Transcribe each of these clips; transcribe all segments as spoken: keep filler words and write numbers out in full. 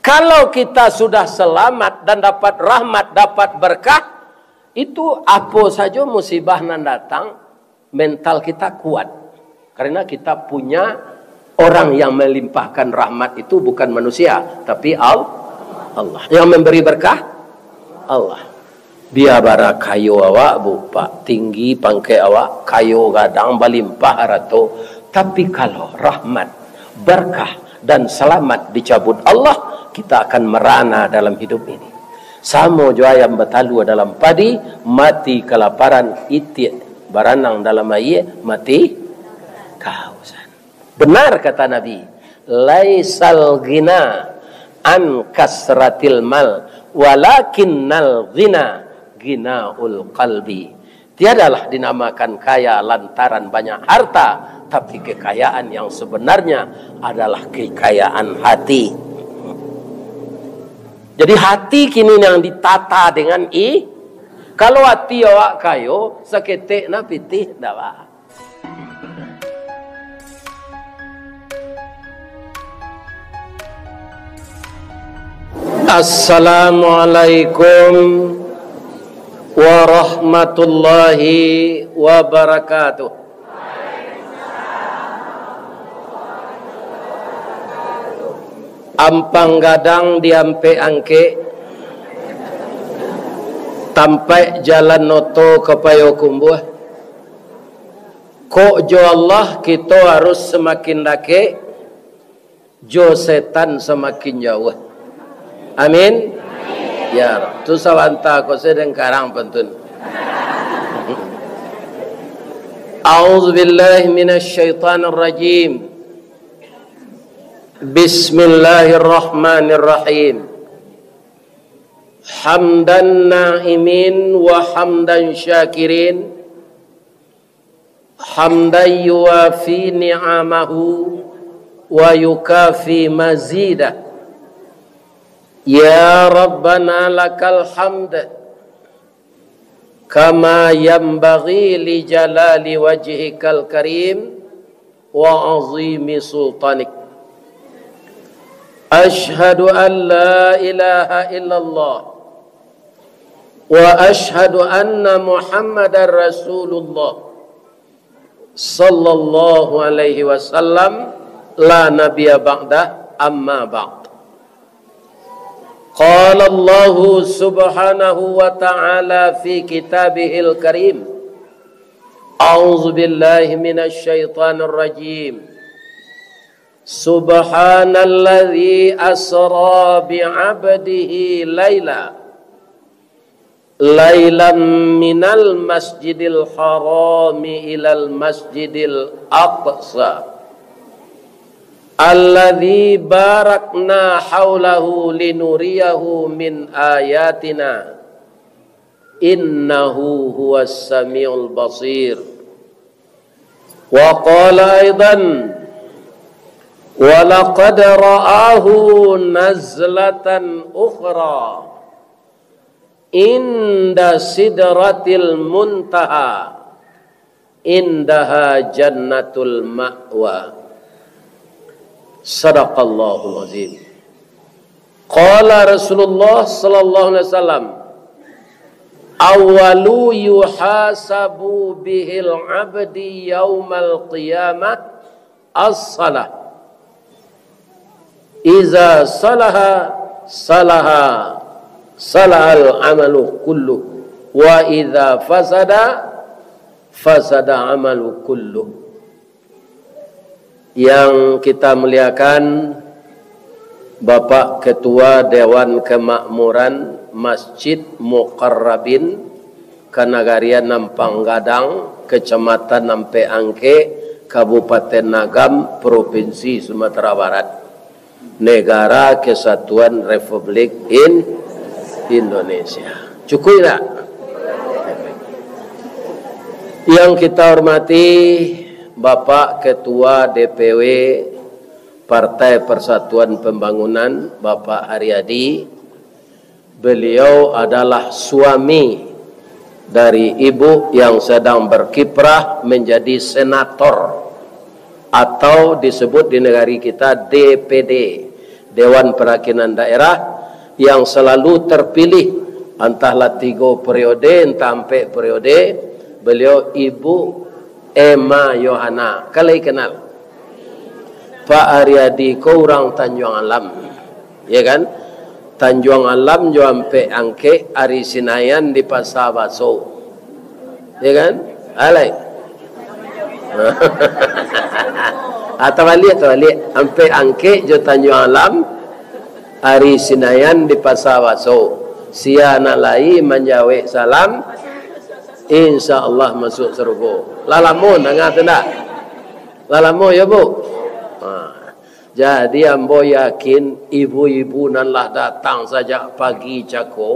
Kalau kita sudah selamat dan dapat rahmat, dapat berkah, itu apo sajo musibah nan datang, mental kita kuat. Karena kita punya orang yang melimpahkan rahmat itu bukan manusia, tapi Al-, Allah. Yang memberi berkah, Allah. Bia bara kayo awak, Bu, Pak, tinggi pangkek awak, kayo gadang, balimpah harato, tapi kalau rahmat, barkah, dan salamat dicabut Allah, kita akan merana dalam hidup ini. Samo jo ayam batalua dalam padi, mati kalaparan, itiak baranang dalam aia, mati kahausan. Benar kata Nabi, "Laisal ghina an kasratil mal, walakinnal ghina ghinaul qalbi." Tiadalah dinamakan kaya lantaran banyak harta, tapi kekayaan yang sebenarnya adalah kekayaan hati. Jadi hati kini yang ditata dengan i-, kalau hati awak kayo, saketek na pitih, ndak ba. Assalamualaikum warahmatullahi wabarakatuh. Ampang gadang diampek angkek, tampaik jalan oto ka Payokumbuah. Kok jo Allah kito harus samakin dakek, jo setan samakin jauah. Amin. Ya Rab. Tu sabanta ko sadang karang pantun. A'udzubillahi minasyaitonirrajim. Bismillahirrahmanirrahim. Hamdan na'imin wa hamdan syakirin. Hamdan yuwafi ni'amahu wa yukafi mazidah. Ya Rabbana lakal hamd, kama yanbaghi li jalali wajhikal karim wa azimi sultanik. Asyhadu an la ilaha illallah wa asyhadu anna Muhammadar Rasulullah sallallahu alaihi wasallam, la nabiyya ba'dah, amma ba'd. Qala Allahu subhanahu wa ta'ala fi kitabihil karim, a'udzu billahi minasy syaithanir rajim. Subhanalladzi asra bi 'abdihi laila, lailam minal masjidil harami ilal masjidil aqsa, alladzi barakna haulahu linuriyahu min ayatina, innahu huwas samiul basir. Wa qala aidan, wa laqad ra'ahu nazlatan ukhra, inda sidratil muntaha, indaha jannatul ma'wa. Sadaqallahul azim. Qala Rasulullah sallallahu alaihi wasallam, "Awwalu yuhasabu bihil abdi yaumal qiyamah as-salah. Iza salaha, salaha, salahal amalu kullu. Wa iza fasada, fasada amalu kullu." Yang kita muliakan, Bapak Ketua Dewan Kemakmuran Masjid Muqarrabin Kanagarian Ampang Gadang, Kecamatan Ampek Angkek, Kabupaten Agam, Provinsi Sumatera Barat, Negara Kesatuan Republik In-, Indonesia. Cukuik tak? Yang kita hormati Bapak Ketua D P W Partai Persatuan Pembangunan, Bapak Haryadi, beliau adalah suami dari ibu yang sedang berkiprah menjadi senator, atau disebut di negari kita D P D, Dewan Perakinan Daerah yang selalu terpilih, antahlah tigo periode, antah ampek periode, beliau Ibu Emma Yohana. Kan lai kenal? Pak Ariadi ko urang Tanjuang Alam, ya kan? Tanjuang Alam jo Ampek Angkek, Ari Sinayan di Pasa Baso. Ya kan? Alai. Ah, tabaliak, tabaliak. Ampek Angkek jo Tanjuang Alam, Ari Sinayan di Pasa Baso. Sia nan lai manjawek salam, insya Allah masuak sarugo. Lah lamo danga tu ndak? Lah lamo yo, Bu? Ha. Jadi ambo yakin ibu-ibu nan lah datang sajak pagi cako,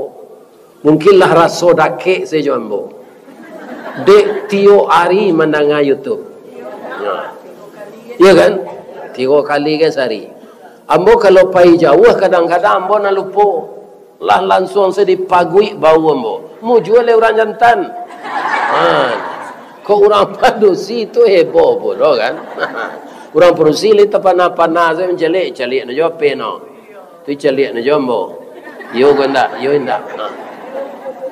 mungkin lah raso dakek sajo ambo. Dek tiok ari mandanga YouTube. Ya. Ya kan? Tigo kali kan sehari. Ambo kalau pai jauah, kadang-kadang ambo nan lupo. Lah lansuang se dipaguik bau ambo. Mujua lai urang jantan. Ha. Kok urang padusi tu heboh pulo kan? Urang padusi lai tapana-pana se mancaliak, caliak no jo ape no. Tu caliak no jo ambo. Iyo ko indak, iyo indak. Ha.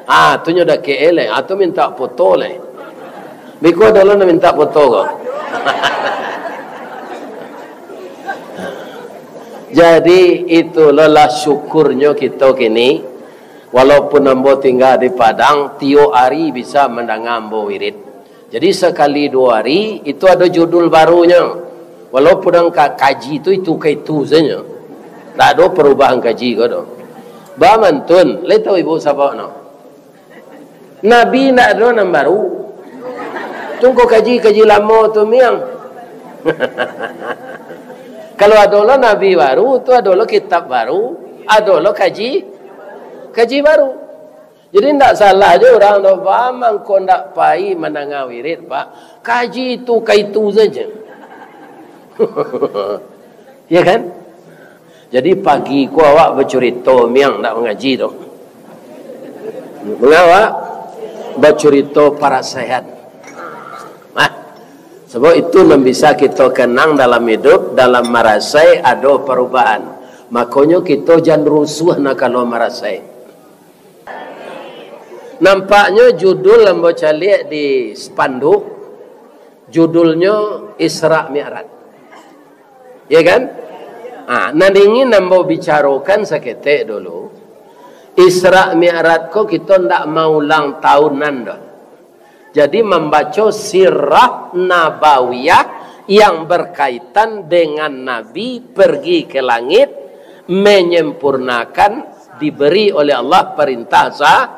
Ah, tu nyo dakek lai. Ah, tu mintak foto lai. Biko ado lo nan mintak foto ko. Jadi, itu lo lah syukurnyo kito kini. Walaupun ambo tingga di Padang, tiok ari bisa mandanga ambo wirid. Jadi, sakali duo ari, itu ado judul barunyo. Walaupun angka kaji tu, itu ka itu sajo. Ndak ado parubahan kaji ko do. Bamantun, lai tau ibu sabab no? Nabi ndak ado nan baru. Tu ko kaji, kaji lamo tu miang. Kalau ado lo nabi baru, tu ado lo kitab baru, ado lo kaji, kaji baru. Jadi ndak salah jo urang tu, Pak, mangko ndak pai mandanga wirid, Pak. Kaji tu ka itu sajo. Ya kan? Jadi pagi ko awak bacurito, miang ndak mangaji tu. Manga awak bacurito parasaian. Nah, sebab itu nan bisa kito kenang dalam iduik, dalam marasai ado parubahan. Makonyo kito jan rusuah nak kalau marasai. Nampaknyo judul ambo caliak di spanduk, judulnyo Isra Mi'raj. Ya kan? Ah, nan ingin ambo bicarokan saketek dulu, Isra Mi'raj ko kito ndak maulang tahunan doh. Jadi, mambaco sirah nabawiyah yang berkaitan dengan Nabi pergi ke langit, menyempurnakan, diberi oleh Allah perintah sa-,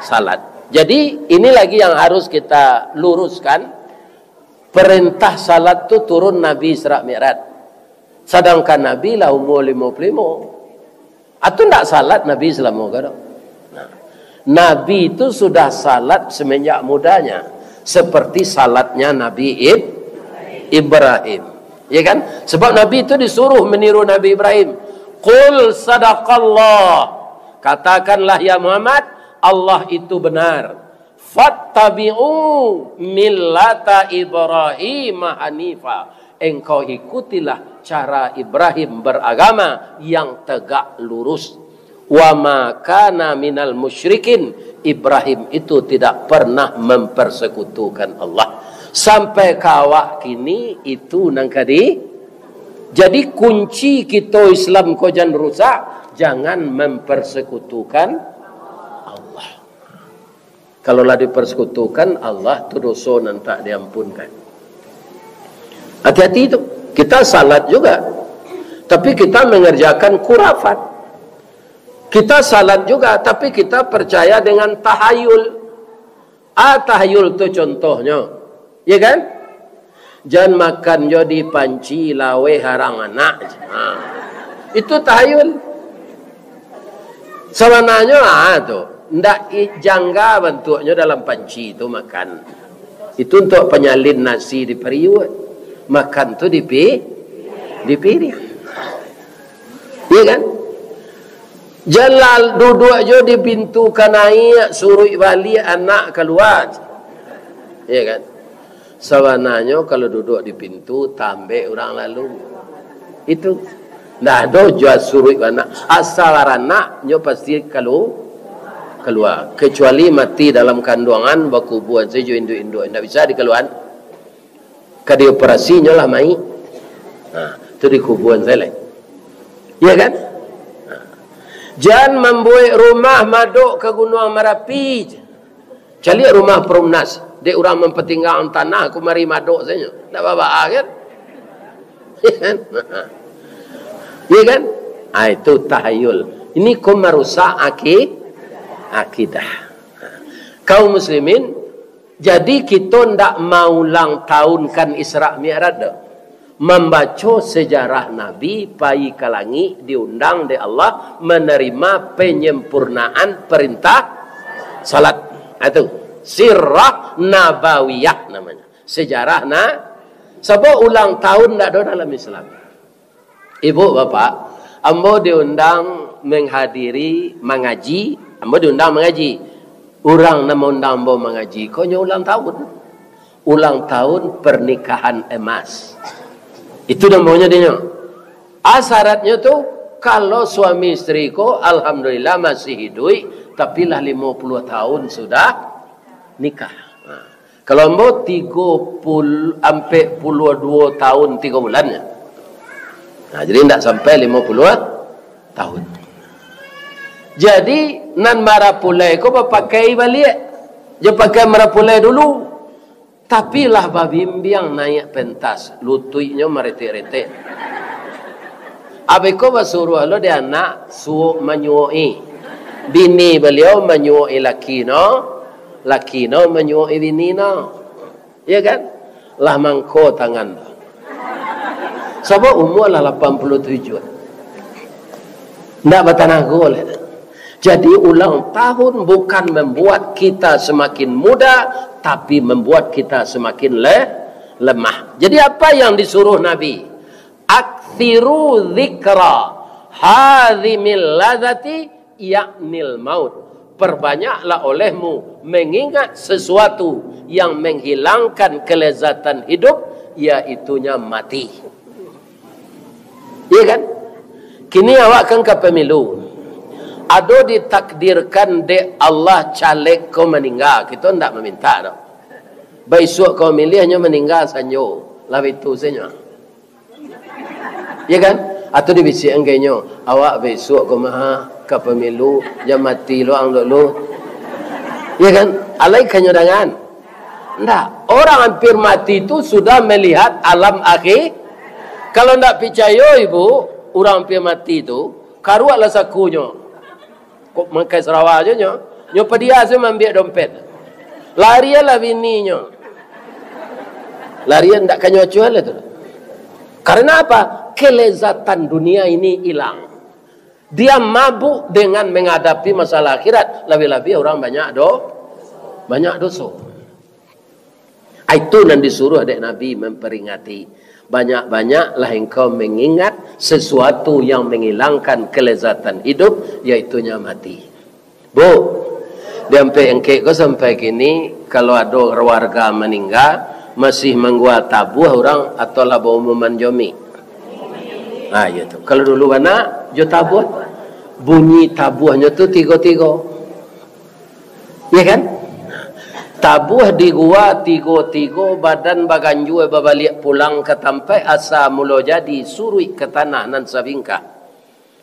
salat. Jadi, ini lagi yang harus kita luruskan. Perintah salat tu turun Nabi Isra Mi'raj. Sadangkan Nabi lah umur limo puluah limo. Atau ndak salat Nabi salamo ko do? Nah, Nabi itu sudah salat semenjak mudanya, seperti salatnya Nabi Ib-, Ibrahim. Ya kan? Sebab Nabi itu disuruh meniru Nabi Ibrahim. "Qul sadaqallah." Katakanlah, ya Muhammad, Allah itu benar. "Fattabi'u millata Ibrahim hanifa." Engkau ikutilah cara Ibrahim beragama yang tegak lurus. "Wa ma kana minal musyrikin." Ibrahim itu tidak pernah mempersekutukan Allah. Sampai ka awak kini itu nan ka di-, jadi kunci kito Islam ko jan rusak, jangan mempersekutukan Allah. Kalau lah dipersekutukan Allah, tu doso nan tak diampunkan. Hati-hati tu. Kita salat juga, tapi kita mengerjakan khurafat. Kita salat juga, tapi kita percaya dengan tahayul. Ah, tahayul tu contohnyo. Ya kan? "Jan makan jo di panci, laweh harang anak." Ha. Itu tahayul. Sabananyo, ah, tu. Ndak i-, jangga bantuaknyo dalam panci tu makan. Itu untuk penyalin nasi di periuk. Makan tu di pi-, di piring. Iya kan? Jan lah duduak jo di pintu ka naiak, suruik baliak anak kalua. Iya kan? Sabananyo kalau duduak di pintu, tambek urang lalu. Itu. Ndak ado jua suruik baranak. Asa baranak, nyo pasti kalu-, kalua. Kecuali mati dalam kanduangan, bakubuan sajo induak-induak. Ndak bisa dikaluaan. Ka dioperasi, nyo lah mayik. Nah, tu dikubuan sajo lai. Iya kan? Nah. Jan mambuek rumah madok ka Gunuang Marapi. Caliak rumah Perumnas, dek urang mampatinggaan tanah, kumari madok sajo. Ndak baa-baa, kan? Iya, kan? Ah, itu tahayul. Ini ko marusak aki-, akidah. Kaum muslimin, jadi kito ndak maulang tahunkan Isra Mi'raj doh. Mambaco sejarah Nabi pai ka langik, diundang dek Allah, manarima penyempurnaan perintah salat. Itu sirah nabawiyah namanya. Sejarah na-, sabab ulang tahun ndak ado dalam Islam. Ibu, bapak, ambo diundang menghadiri mangaji, ambo diundang mangaji. Urang nan maundang ambo mangaji ko nyo ulang tahun. Ulang tahun pernikahan emas. Itu namonyo dinyo. Ah, syaratnyo tu, kalau suami isteri ko, alhamdulillah, masih hiduik, tapi lah limo puluah tahun sudah nikah. Nah, kalau ambo tigo puluah, ampek puluah duo tahun tigo bulan nyo. Nah, jadi ndak sampai limo puluah tahun. Jadi, nan marapulai ko bapakai baliak. Jo pakai marapulai dulu. Tapi lah babimbiang naiak pentas, lutuiknyo maretek-retek. Abih ko basuruah lo dek anak suok manyuoki. Bini baliau manyuoki laki no, laki no manyuoki bini no. Iya kan? Lah mangko tangan tu. Sabab umua lah lapan puluah tujuah. Ndak batanago lai. Jadi, ulang tahun bukan membuat kita semakin muda, tapi membuat kita semakin le-, lemah. Jadi, apa yang disuruh Nabi? "Aktsiru dzikra hadzimil ladzati, yaknil maut." Perbanyaklah olehmu mengingat sesuatu yang menghilangkan kelezatan hidup, yaitunya mati. Iya kan? Kini awak kan ka pemilu. Ado ditakdirkan dek Allah caleg ko maningga, kito ndak maminta doh. Baisuak ko milih nyo maningga sanjo, lah itu sajo. Iya kan? Atau dibisiakan ka inyo, "Awak baisuak ko mah ka pemilu, jan mati lo ang dulu." Iya kan? Alai ka nyo dangan. Ndak, orang hampir mati tu sudah melihat alam akhir. Kalau ndak picayo, ibu, urang hampir mati tu, karuaklah sakunyo. Kok makai sarawa ajo nyo? Nyo padia se maambiak dompet. Larianlah bininyo. Larian ndak ka nyo acuah lah tu. Karena apa? Kelezatan dunia ini hilang. Dia mabuk dengan menghadapi masalah akhirat, labiah-labiah urang banyak do-, banyak doso. Itu nan disuruh dek Nabi memperingati. Banyak-banyaklah engkau mengingat sesuatu yang menghilangkan kelezatan hidup, yaitunya mati. Bu, di ampek engkek ko sampai kini, kalau ado warga maningga, masih manggua tabuah urang atau lah baumuman jo mik? Ha, iyo tu. Kalau dulu bana, jo tabuah. Bunyi tabuahnyo tu tigo-tigo. Iya kan? Tabuah digua tigo-tigo, badan baganjua babaliak pulang ka tampaik asa mulo jadi, suruik ka tanah nan sabingkah.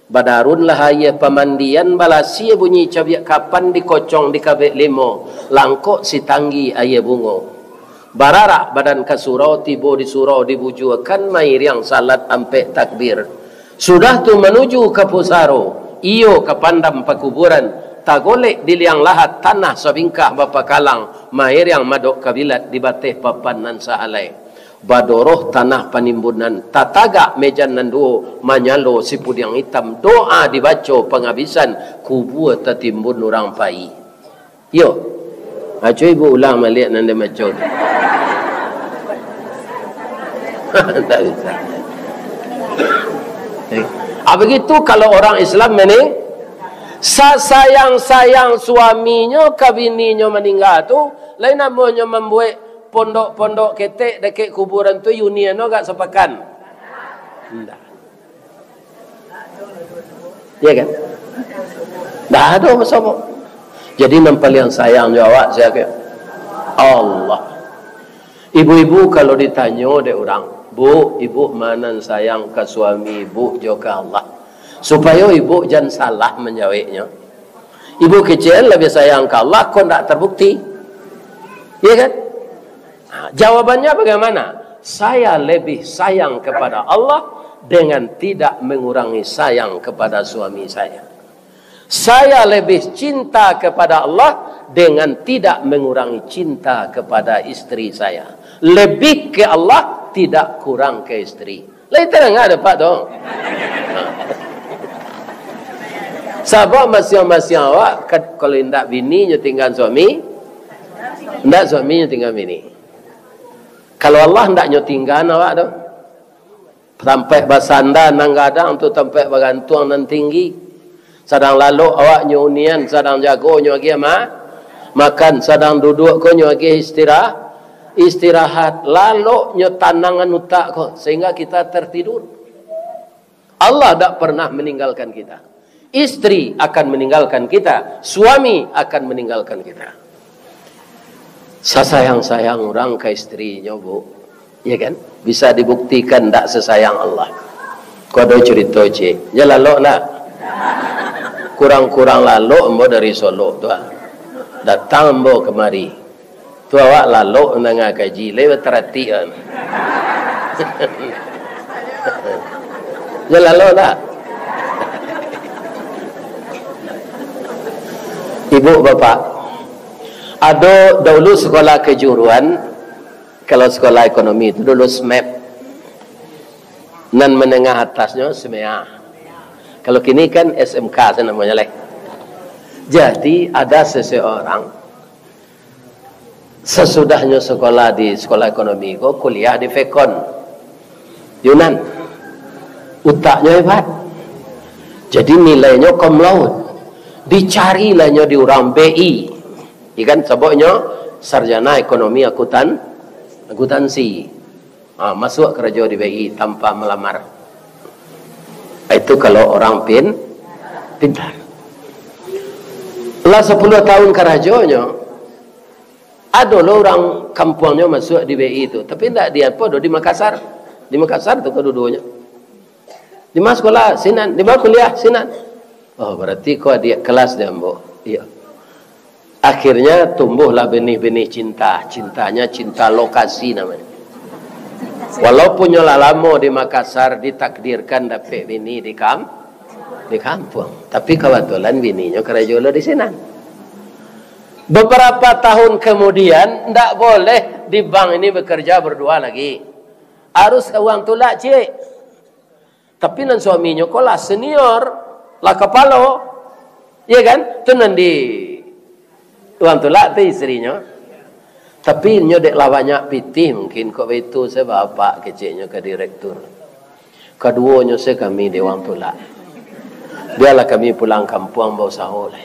Badarunlah aia pamandian, balasia bunyi cabiak kapan, dikocong dikabek limo, langkok sitanggi aia bungo. Bararak badan ka surau, tibo di surau dibujuakan, mairiang salat ampek takbir. Sudah tu manuju ka pusaro, iyo ka pandam pakuburan, tagolek di liang lahat, tanah sabingkah bapakalang, mairiang madok kabilat di bateh papan nan sahalai. Badoroh tanah panimbunan, tatagak mejan nan duo, manyalo sipudiang itam, doa dibaco pangabisan, kubua tatimbun urang pai. Iyo. Aco ibu ulang baliak nan den baco tu. Tak bisa. Eh, ah, begitu kalau orang Islam mening-, sasayang-sayang suaminyo ka bininyo maningga tu, lain namonyo mambuek pondok-pondok ketek dakek kuburan tu, unian no agak sapakan. Indak. Ya kan? Dah ada bersama. Jadi, nan paliang sayang jo awak sia? Allah. Ibu-ibu kalau ditanyo dek urang, "Bu, ibu ma nan sayang ka suami ibu jo ka Allah?" Supayo ibu jan salah manjaweknyo. Ibu kecek labiah sayang ka Allah, kok ndak terbukti. Ya kan? Ha, jawabannya bagaimana? Saya lebih sayang kepada Allah dengan tidak mengurangi sayang kepada suami saya. Saya lebih cinta kepada Allah dengan tidak mengurangi cinta kepada isteri saya. Lebih ke Allah, tidak kurang ke isteri. Lai tadanga dek Apak tu? Sabab masiang-masiang awak, ka-, kalau indak bini nyo tinggaan suami, indak suami nyo tinggaan bini. Kalau Allah indak nyo tinggaan awak tu. Tampek basanda nan gadang tu, tampek bagantuang nan tinggi. Sadang lalok awak nyo unian, sadang jago nyo agiah ma-, makan, sadang duduak ko nyo agiah istira-, istirahat. Lalok nyo tanangan utak ko, sehingga kita tertidur. Allah dak pernah meninggalkan kita. Istri akan meninggalkan kita, suami akan meninggalkan kita. Sasayang-sayang urang ka istrinyo, Bu. Ya kan? Bisa dibuktikan ndak sasayang Allah. Ko ado curito, cik. Nyo lalok ndak? Kurang-kurang lalok ambo dari Solok tu, ah. Datang ambo kamari. Tu awak lalok mandanga kaji, lai bataratik an. Nyo lalok ndak? Ibu, bapak, ado dahulu sekolah kejuruan, kalau sekolah ekonomi tu dulu SMEP. Nan menengah atasnyo SMEA. Kalau kini kan SMK sajo namonyo lai. Jadi, ada seseorang, sesudahnyo sekolah di sekolah ekonomi ko, kuliah di Vekon Yunan. Utaknyo hebat. Jadi nilainyo cum laude. Dicarilah nyo di urang B I. Ikan sababnyo sarjana ekonomi akuntan-, akuntansi. Ha, masuk karajo di B I tanpa melamar. Itu kalau orang pin-, pintar. Lah sapuluah tahun karajonyo, ado lo urang kampuangnyo masuk di B I tu, tapi ndak di apo doh, di Makassar. Di Makassar tu kaduonyo. Di ma sekolah? Sinan. Di ma kuliah? Sinan. Oh, berarti ko adiak kelas di ambo. Iyo. Akhirnya tumbuhlah benih-benih cinta. Cintanya cinta lokasi namonyo. Walaupun nyo lah lamo di Makassar, ditakdirkan dapek bini di kam-, di kampuang. Tapi kebetulan bininyo karajo lo di sinan. Beberapa tahun kemudian, ndak boleh di bank ini bekerja berdua lagi. Harus uang tulak, cik. Tapi nan suaminyo ko lah senior, lah kapalo. Iya kan? Tu nan di uang tulak tu istrinyo. Tapi inyo dek lah banyak pitih mungkin, kok baitu se bapak keceknyo ka direktur. Kaduonyo se kami di uang tulak. Biarlah kami pulang kampuang bausaho lah.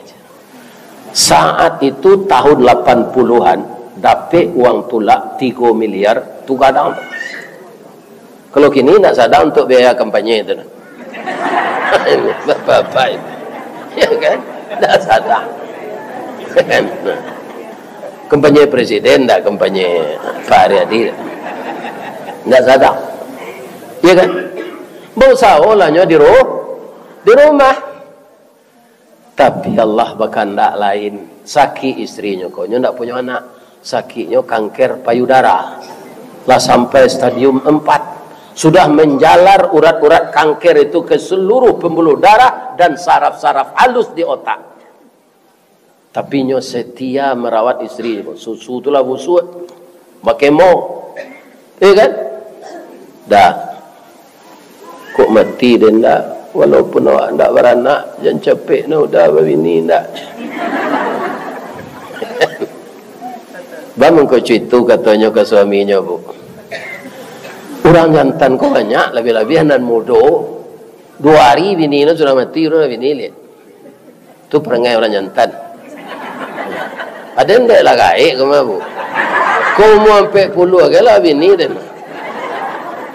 Saat itu tahun lapan puluhan, dapek uang tulak tigo miliar, tu gadang. Kalau kini ndak sadang untuk biaya kampanye tu. Bapak-bapak itu. Ya kan? Ndak sadang. Kampanye presiden ndak, kampanye Pak Haryadi. Ndak sadang. Ya kan? Bausaho lah nyo di ru-, di rumah. Tapi Allah bakandak lain. Sakik istrinyo ko, nyo ndak punyo anak. Sakiknyo kanker payudara. Lah sampai stadium empat. Sudah menjalar urat-urat kanker itu ke seluruh pembuluh darah dan saraf-saraf halus di otak. Tapi nyo setia merawat istri. Susu tu lah busuak. Bakemo. Iya kan? Dah. Kok mati deh ndak? Walaupun awak ndak baranak, jan capek nah udah babini ndak. Bang mangko cuitu katonyo ka suaminyo, Bu. Urang jantan ko banyak, labiah-labiah nan mudo. Duo hari bini no sudah mati, urang bini liek. Tu parangai urang jantan. Ado nan dek lah gaek ko mah, Bu. Ko umua ampek puluah agai lah bini deh mah.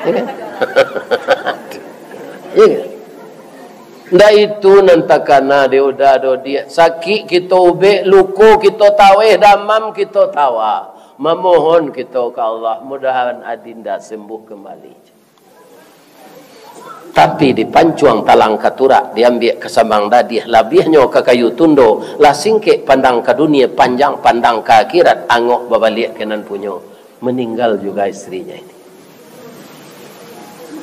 Ya kan? Ya kan? Ndak itu nan takana di uda do diak. Sakik kito ubek, luko kito taweh, damam kito tawa. Mamohon kito ka Allah, mudahan adinda sembuh kembali. Tapi dipancuang talang ka turak, diambiak ka sambang dadiah, labiahnyo ka kayu tundo, lah singkek pandang ka dunia, panjang pandang ka akhirat, angok babaliak ka nan punyo. Meninggal juga istrinya ini.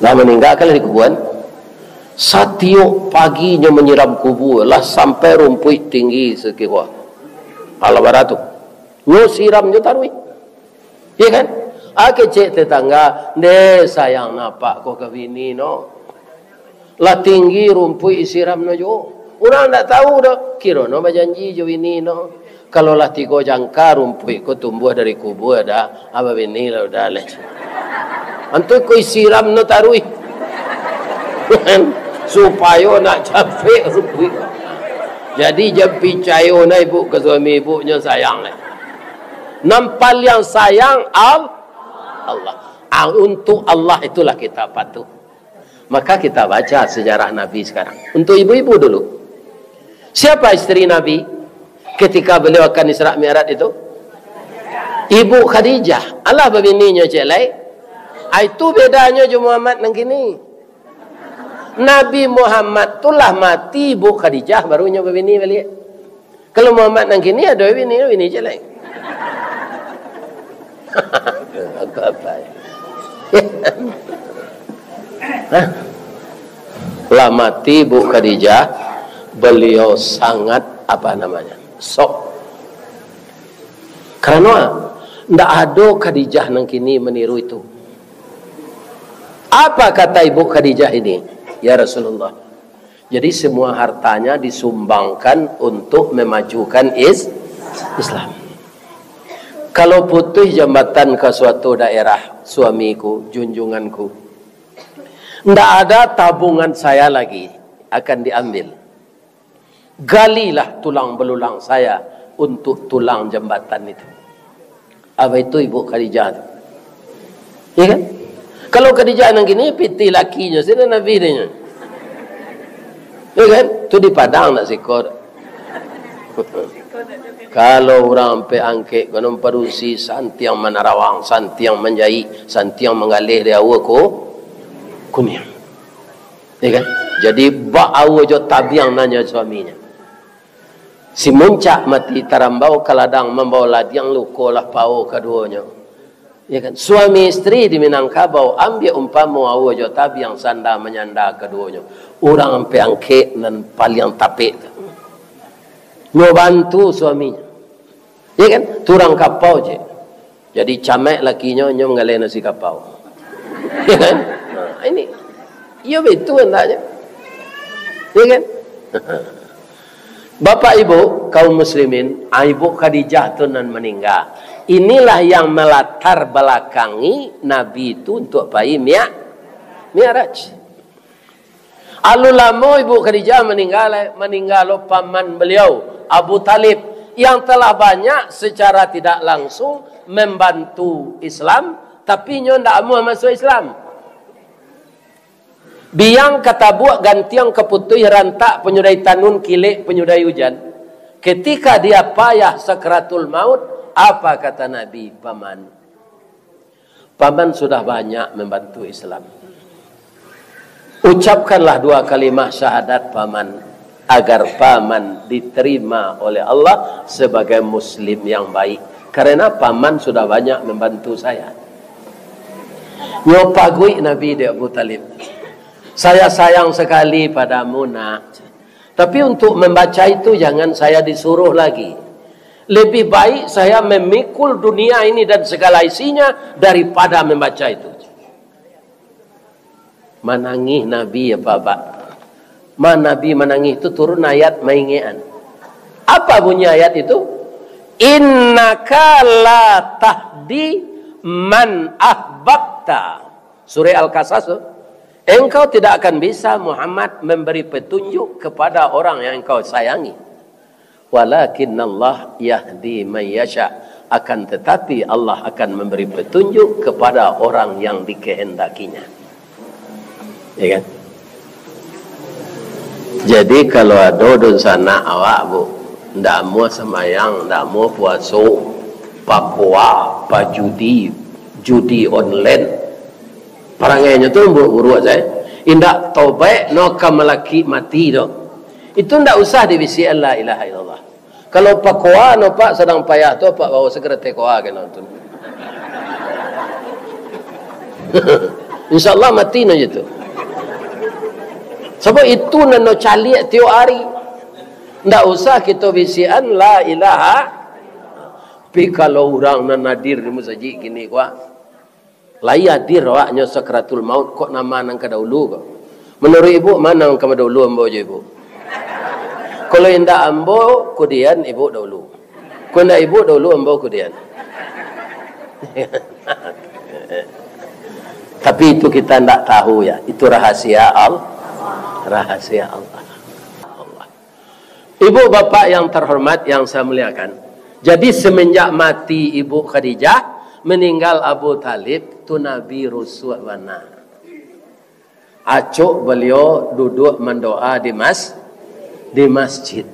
Lah maninggal kan lah dikuburan. Satiok paginyo manyiram kubua, lah sampai rumpuik tinggi sakiro. Alah bara tu. Nyo siram nyo taruih. Iya kan? Ah, kecek tetangga, "Ndeh, sayang napak ko ka bini no. Lah tinggi rumpuik siram no juo." Urang ndak tahu doh, kiro no bajanji jo bini no. Kalau lah tigo jangka rumpuik ko tumbuah dari kubua dah, abah bini lah udah leh. Antu ko siram no taruih. Supayo nak capek rumpuik. Jadi, jan picayo na ibu ka suami ibunyo sayang leh. Nan paliang sayang Al-, Allah. Ah, untuk Allah itulah kita patuh. Maka kita baca sejarah Nabi sekarang. Untuk ibu-ibu dulu. Siapa isteri Nabi ketika beliau akan Isra Mi'raj itu? Ibu Khadijah. Alah babininyo ciek lai. Ah, itu bedanyo jo Muhammad nan kini. Nabi Muhammad tu lah mati, Ibu Khadijah baru nyo babini baliak. Kalau Muhammad nan kini ado bini, bini ciek lai. Aku apa? Hah? Lah mati Ibu Khadijah, beliau sangat, apa namanya, shock. Karena ndak ado Khadijah nan kini meniru itu. Apa kata Ibu Khadijah ini? "Ya Rasulullah, jadi semua hartanya disumbangkan untuk memajukan is-, Islam. Kalau putus jambatan ka suatu daerah, suamiku, junjunganku, ndak ada tabungan saya lagi akan diambil. Galilah tulang belulang saya untuk tulang jambatan itu." Apa itu Ibu Khadijah tu? Ya kan? Kalau Khadijah nan kini, pitih lakinyo, sini Nabi dia. Ya kan? Tu di Padang nak sikor. Kalau urang ampek angkek, konon padusi, santiang manarawang, santiang manjahit, santiang manggaleh di aua ko, kuniang. Ya kan? Jadi, bak aua jo tabiang nanyo suaminyo. Si muncak mati tarambau ka ladang, mambao ladiang luko lah pao kaduonyo. Ya kan? Suami isteri di Minangkabau, ambiak umpamo aua jo tabiang sanda manyanda kaduonyo. Urang ampek angkek nan paliang tapek tu. Nyo bantu suaminyo. Ya kan? Turang kapau je. Jadi, camaik lakinyo, nyo manggaleh nasi kapau. Ya kan? Nah, ini. Iyo, betul andaknyo. Ya kan? Bapak Ibu, kaum muslimin, ah, Ibu Khadijah tu nan maningga. Inilah yang melatar belakangi Nabi tu untuk pai mi'raj. Mi'raj. Alun lamo Ibu Khadijah maningga, maningga lo paman beliau, Abu Thalib, yang telah banyak secara tidak langsung membantu Islam, tapi inyo ndak amuah masuak Islam. Biang ka tabuak, gantiang ka putuih, rantak panyudahi tanun, kilek panyudahi ujan. Ketika dia payah sakaratul maut, apa kata Nabi, Paman? Paman sudah banyak membantu Islam. Ucapkanlah dua kalimah syahadat Paman, agar Paman diterima oleh Allah sebagai muslim yang baik. Karena Paman sudah banyak membantu saya. Nyo paguik Nabi dek Abu Thalib. Saya sayang sekali padamu, nak. Tapi untuk membaca itu jangan saya disuruh lagi. Lebih baik saya memikul dunia ini dan segala isinya daripada membaca itu. Manangih Nabi, apa, Pak? Ma Nabi manangih tu turun ayat maingekan. Apa bunyi ayat itu? "Innaka la tahdi man ahbabta." Surah Al-Qasas tu. "Engkau tidak akan bisa, Muhammad, memberi petunjuk kepada orang yang engkau sayangi. Walakinnallaha yahdi man yasha." Akan tetapi, Allah akan memberi petunjuk kepada orang yang dikehendakinya. Ya kan? Jadi, kalau ado dunsanak awak, Bu, ndak amuah sambayang, ndak amuah puaso, pakoa, pajudi, judi online, parangainyo tu buruak-buruak sajo. Indak tobaik no ka malakik mati tu. Itu ndak usah dibisiakan la ilaha illallah. Kalau pakoa no, Pak, sadang payah tu, Pak, bawa segera tekoa kena tu. Insya Allah mati no je tu. Sabab itu nan no caliak tiok ari. Ndak usah kito bisiakan la ilaha. Tapi kalau urang nan hadir di masajik kini, kuah, lai hadir awaknyo sakaratul maut, kok nama nan ka dahulu ko? Manuruik ibu, ma nan ka dahulu, ambo jo ibu? Kalau indak ambo, kudian ibu dahulu. Kalau indak ibu dahulu, ambo kudian. Tapi itu kita ndak tahu, ya. Itu rahasia Al-, rahasia Allah. Ibu bapak yang terhormat, yang saya muliakan, jadi semenjak mati Ibu Khadijah, meninggal Abu Thalib, tu Nabi rusuah bana. Acok beliau duduak mandoa di mas-, di masjid.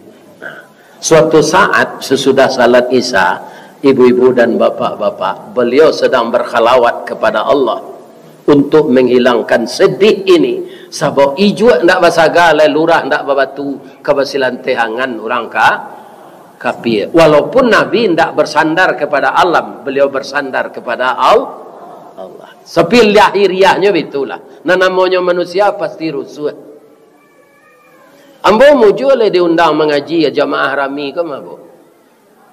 Suatu saat sesudah salat Isya, ibu-ibu dan bapak-bapak, beliau sedang berkhalawat kepada Allah untuk menghilangkan sedih ini, sabab ijuak ndak basaga lai, lurah ndak babatu, ka basilantehangan urang ka-, kafir. Walaupun Nabi ndak bersandar kepada alam, beliau bersandar kepada Al-, Allah. Tapi lahiriahnyo bitulah. Nan namonyo manusia pasti rusuah. Ambo mujua lai diundang mangaji, jamaah rami ko mah, Bu.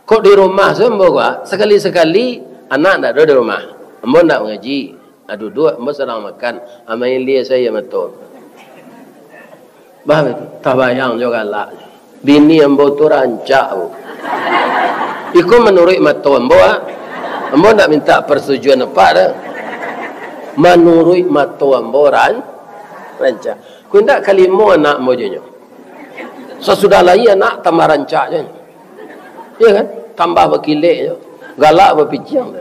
Kok di rumah se ambo ko, sakali-sakali anak ndak ado di rumah. Ambo ndak mangaji. Ah, duduak, ambo sadang makan. Ah, main lia sajo mato. Bah, tabayang jo galak. Bini ambo tu rancak, Bu. Iko manuruik mato ambo, ah. Ambo ndak minta persetujuan apak doh. Manuruik mato ambo ran-, rancak. Kok indak kalimo anak ambo jo nyo. Sasudah lahia anak tambah rancak jo. Iyo kan? Tambah bakilek jo. Galak bapiciang.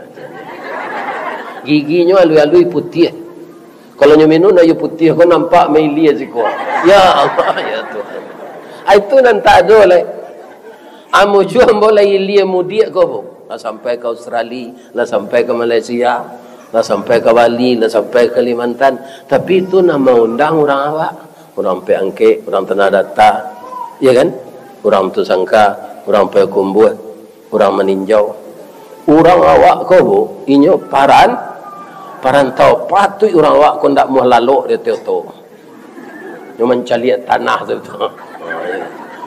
Giginyo alui-alui putiah. Kalau nyo minum aia putiah ko nampak mailia siko. Ya Allah, ya Tuhan. Ah, itu nan tak ado lai. Amu juo ambo lai ilia mudiak ko, Bu. Lah sampai ka Australia, lah sampai ka Malaysia, lah sampai ka Bali, lah sampai ka Kalimantan. Tapi itu nan maundang urang awak. Urang Pek Angkek, urang Tanah Data, ya kan? Urang Batusangka, urang Payakumbuah, urang Maninjau. Urang awak ko, Bu, inyo paran-, parantau. Patuik urang awak ko ndak muah lalok di ateh oto. Nyo mancaliak tanah tu, tu.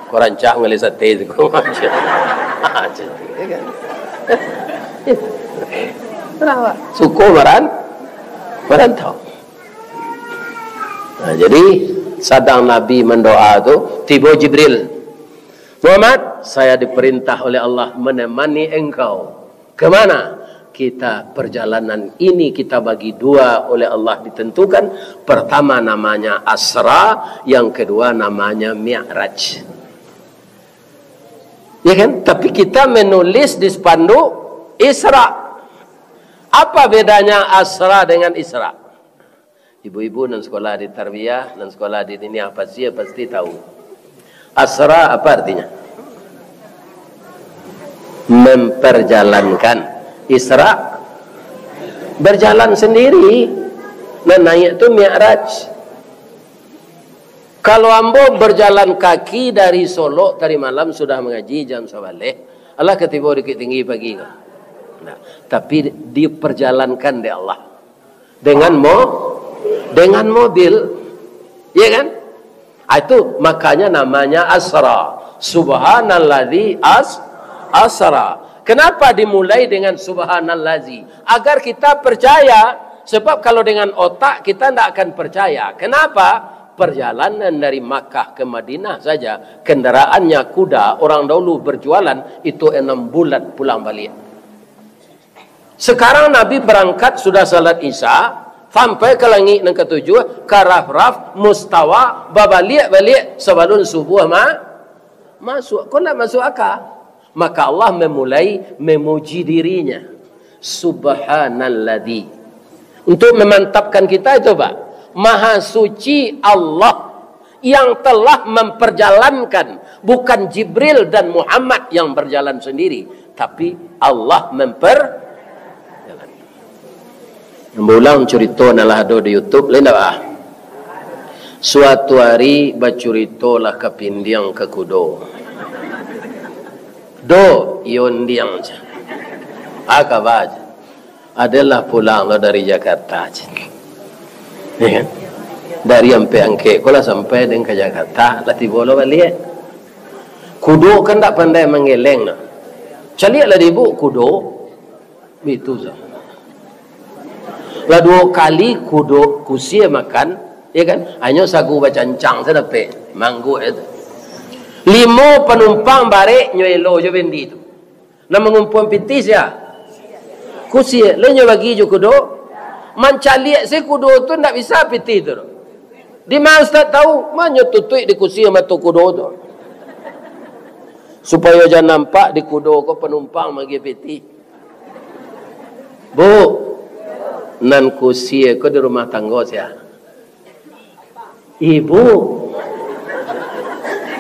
Ko rancak mangalih sate tu, ko. Urang awak suko maran-, marantau. Nah, jadi, sadang Nabi mandoa tu, tibo Jibril, "Muhammad, saya diperintah oleh Allah menemani engkau." "Ke mana?" "Kita, perjalanan ini kita bagi dua, oleh Allah ditentukan. Pertama namanya Asra, yang kedua namanya Mi'raj." Ya kan? Tapi kita menulis di spanduk Isra. Apa bedanya Asra dengan Isra? Ibu-ibu nan sekolah di tarbiyah, nan sekolah di diniah, pasti, pasti tahu. Asra apa artinya? Memperjalankan. Isra, berjalan sendiri. Nan naik tu Mi'raj. Kalau ambo berjalan kaki dari Solok tadi malam sudah mangaji jam sabaleh, alah katibo Bukittinggi pagi ko. Nah, tapi diperjalankan dek Allah. Dengan mo-, dengan mobil. Ya kan? Ah, itu makanya namanya asra. Subhanalladzi as-, asra. Kenapa dimulai dengan subhanalladzi? Agar kita percaya. Sebab kalau dengan otak, kita ndak akan percaya. Kenapa? Perjalanan dari Makkah ke Madinah saja, kendaraannya kuda, orang dahulu berjualan, itu enam bulan pulang balik. Sekarang Nabi berangkat sudah salat Isya, sampai ka langik nan katujuah, ka Rafraf, Mustawa, babaliak-baliak sabalun subuah ma-, masuk. Ko ndak masuk aka? Maka Allah memulai memuji dirinya. Subhanalladzi. Untuk memantapkan kita itu, Pak. Maha suci Allah yang telah memperjalankan, bukan Jibril dan Muhammad yang berjalan sendiri, tapi Allah memperjalankan. Ulang curito nan lah ado di YouTube, lain dak, ah? Suatu hari bacuritolah kapindiang ka kudo. "Do, iyo ondiang," ceh. "A kaba?" ceh. "Aden lah pulang lo dari Jakarta," ceh. Ya kan? "Dari Ampek Angkek ko lah sampai den ka Jakarta, lah tibo lo baliak. Kudo kan dak pandai manggeleng nah. Caliaklah di ibuk kudo." Bitu sa. Lah duo kali kudo kusia makan, ya kan? Hanyo sagu bacancang sa dapek, mangguak itu. Limo panumpang barek nyo elo jo bendi tu. Nan mangumpuan pitih sia? Kusia. Lah nyo bagi jo kudo. Mancaliak se kudo tu ndak bisa pitih tu. Di ma Ustaz tahu? Ma nyo tutuik di kusia mato kudo tu. Supayo jan nampak di kudo ko panumpang maagiah pitih. "Bu, nan kusia ko di rumah tanggo sia?" "Ibuk."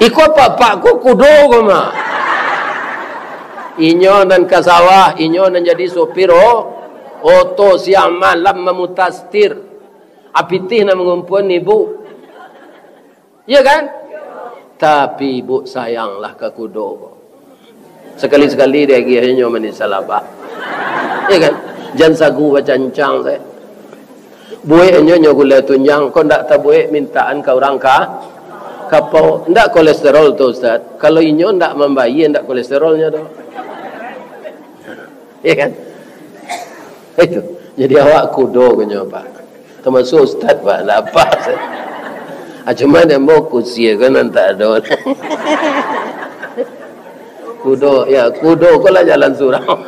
"Iko apak-apak ko kudo ko mah. Inyo nan ka sawah, inyo nan jadi sopir o-, oto siang malam mamuta setir. A pitih nan mangumpuan ibuk." Iya kan? Tapi ibuk sayanglah ka kudo ko. Sakali-sakali diagiahnyo manih salabah. Iya kan? Jan sagu bacancang sae. Buek nyo, nyo gulai tunjang, kok ndak tabuek mintaan ka urang ka, kapau. Ndak kolesterol tu, Ustaz. Kalau inyo ndak mambayia, ndak kolesterolnyo tu. Iya kan? Itu. Jadi awak kudo ko nyo, Pak. Tamasuak ustaz, Pak, ndak apa. Ah, cuma dek ambo kusia ko nan tak ado. Kudo, ya, kudo ko lah jalan surau.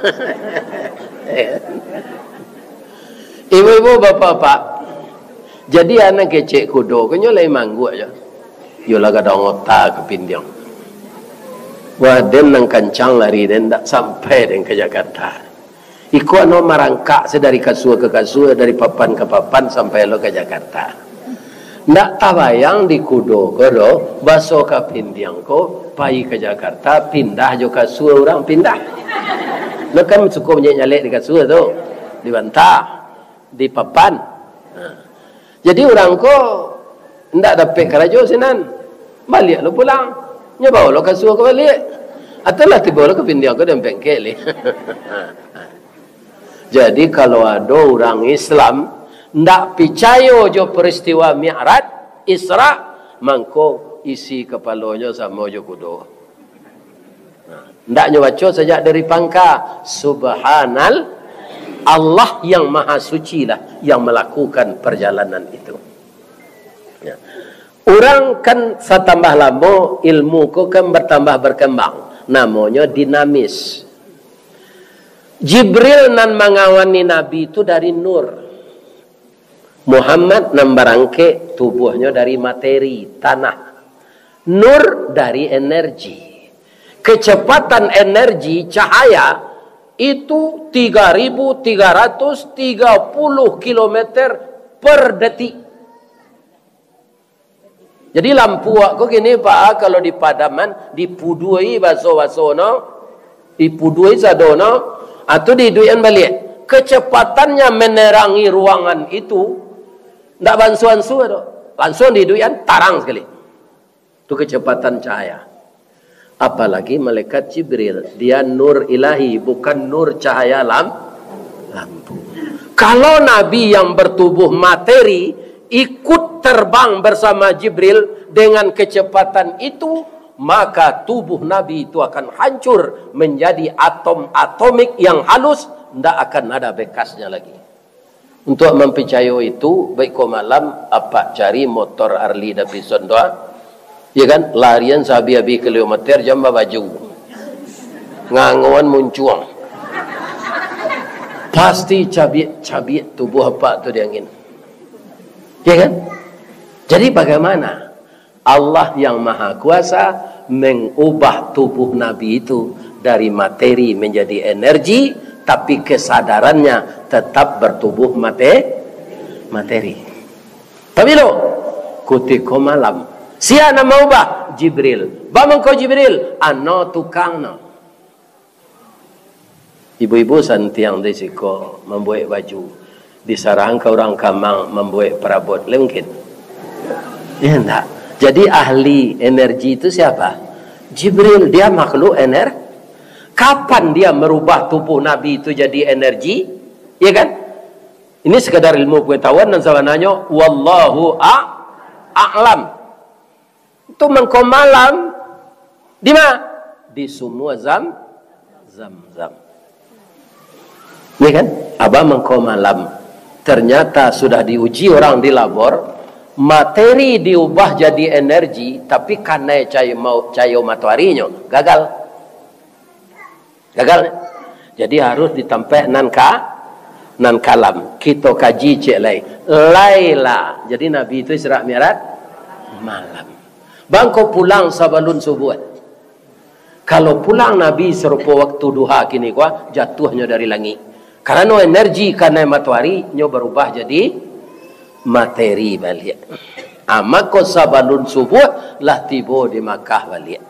Ibu-ibu, bapak-bapak, jadi anak kecek kudo ko nyo lai mangguak jo. Iyolah gadang ota kapindiang. Wah, den nan kancang lari den, ndak sampai den ka Jakarta. Iko ano marangkak se dari kasua ka kasua, dari papan ka papan, sampai lo ka Jakarta. Ndak tabayang di kudo ko do, baso kapindiang ko, pai ka Jakarta, pindah jo kasua urang pindah. Lo kan suko manyalek-nyalek di kasua tu, di banta, di papan. Nah. Jadi urang ko ndak dapek karajo sinan. Baliak lo pulang. Nyo bao lo kasua ko baliak. Atau lah tibo lo kapindiang ko di Ampek Angkek lai. Jadi, kalau ado urang Islam ndak picayo jo peristiwa Mi'raj, Isra, mangko isi kapalonyo samo jo kudo. Nah, ndak nyo baco sajak dari pangka, Subhanal, Allah yang Maha Suci lah yang melakukan perjalanan itu. Ya. Urang kan satambah lamo, ilmu ko kan bertambah berkembang. Namonyo dinamis. Jibril nan mangawani Nabi tu dari nur. Muhammad nan barangkek tubuahnyo dari materi, tanah. Nur dari energi. Kecepatan energi cahaya itu tiga ribu tiga ratus tiga puluh kilometer per detik. Jadi lampu awak ko kini, Pak, kalau dipadaman, dipudui baso-baso no, dipudui sado no, ah, tu diiduikan baliak. Kecepatannya menerangi ruangan itu, ndak bansu-ansu do. Langsung diiduikan, tarang sakali. Tu kecepatan cahaya. Apalagi malaikat Jibril, dia nur ilahi, bukan nur cahaya lam-, lampu. Kalau Nabi yang bertubuh materi ikut terbang bersama Jibril dengan kecepatan itu, maka tubuh Nabi itu akan hancur menjadi atom-atomik yang halus, ndak akan ada bekasnya lagi. Untuak mampicayoi itu, baiko malam, apak cari motor Harley Davidson tu, ah. Ya kan? Larian sahabih-habih kilometer, jan babaju. Ngangoan muncuang. Pasti cabiak-cabiak tubuh apak tu di angin. Ya kan? Jadi bagaimana? Allah yang Maha Kuasa mengubah tubuh Nabi itu dari materi menjadi energi, tapi kesadarannya tetap bertubuh mate-, materi. Tapi lo, kutiko malam, Sia nan maubah? Jibril. Ba mangko Jibril? Ano tukang no. Ibu-ibu santiang di siko mambuek baju, disarahkan ka urang kamang mambuek parabot, lai mungkin? Ya, ndak. Jadi ahli energi itu siapa? Jibril, dia makhluk ener-, kapan dia merubah tubuh Nabi itu jadi energi? Ya kan? Ini sekadar ilmu pengetahuan dan sabananyo, wallahu a-, a'lam. Tu mangko malam, di ma? Di sumua Zam-, Zam-Zam. Ya kan? Abah mangko malam. Ternyata sudah diuji orang di labor, materi diubah jadi energi, tapi kanai cayo mau-, cayo matoarinyo, gagal. Gagal. Jadi harus di tampek nan ka-, nan kalam. Kito kaji ciek lai. Laila. Jadi Nabi tu Isra Mi'raj malam. Bangko pulang sabalun subuah. Kalau pulang Nabi sarupo waktu duha kini ko, jatuahnyo dari langik. Karano energi kanai matoari, nyo barubah jadi materi baliak. Ah, mako sabalun subuah lah tibo di Makkah baliak.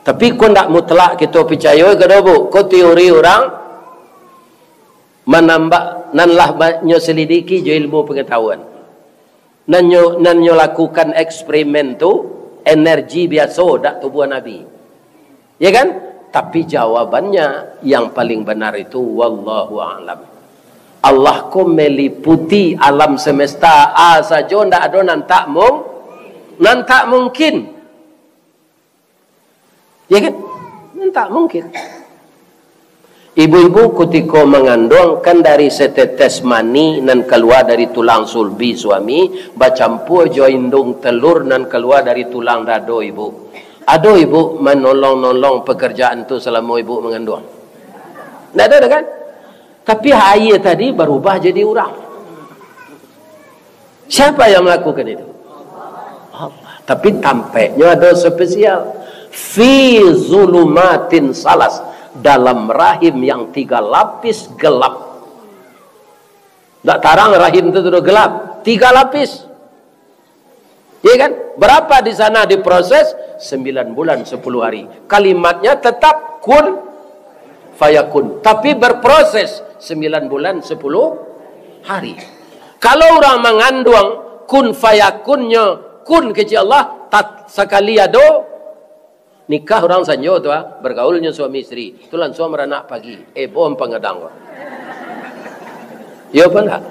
Tapi ko ndak mutlak kito picayo ka do, Bu. Ko teori urang manambah, nan lah ba-, nyo selidiki jo ilmu pengetahuan. Nan nyo, nan nyo lakukan eksperimen tu, energi biaso dak tubuah Nabi. Ya kan? Tapi jawabannya yang paling benar itu, wallahu a'lam. Allah ko meliputi alam semesta, a sajo, ndak ado nan tak mung-, nan tak mungkin. Ya kan? Nan tak mungkin. Ibu-ibu kutiko manganduang, kan dari setetes mani nan kalua dari tulang sulbi suami, bacampua jo induang telur nan kalua dari tulang dado ibu. Ado ibu manolong-nolong pekerjaan tu salamo ibu manganduang? Ndak ado, kan? Tapi aia tadi barubah jadi urang. Siapa yang melakukan itu? Allah. Tapi tampeknyo ado spesial. Fi zulumatin salas, dalam rahim yang tiga lapis gelap. Ndak tarang rahim tu, tu gelap. Tiga lapis. Ya kan? Berapa di sana diproses? Sembilan bulan, sepuluh hari. Kalimatnya tetap kun fayakun. Tapi berproses sembilan bulan, sepuluh hari. Kalau urang manganduang, kun fayakunnyo, kun kecek Allah, tat-, sakali ado, nikah urang sanjo tu, ah, bergaulnyo suami isteri, tu lansuang baranak pagi. Eh, bohong pangadang ko. Iyo apa ndak?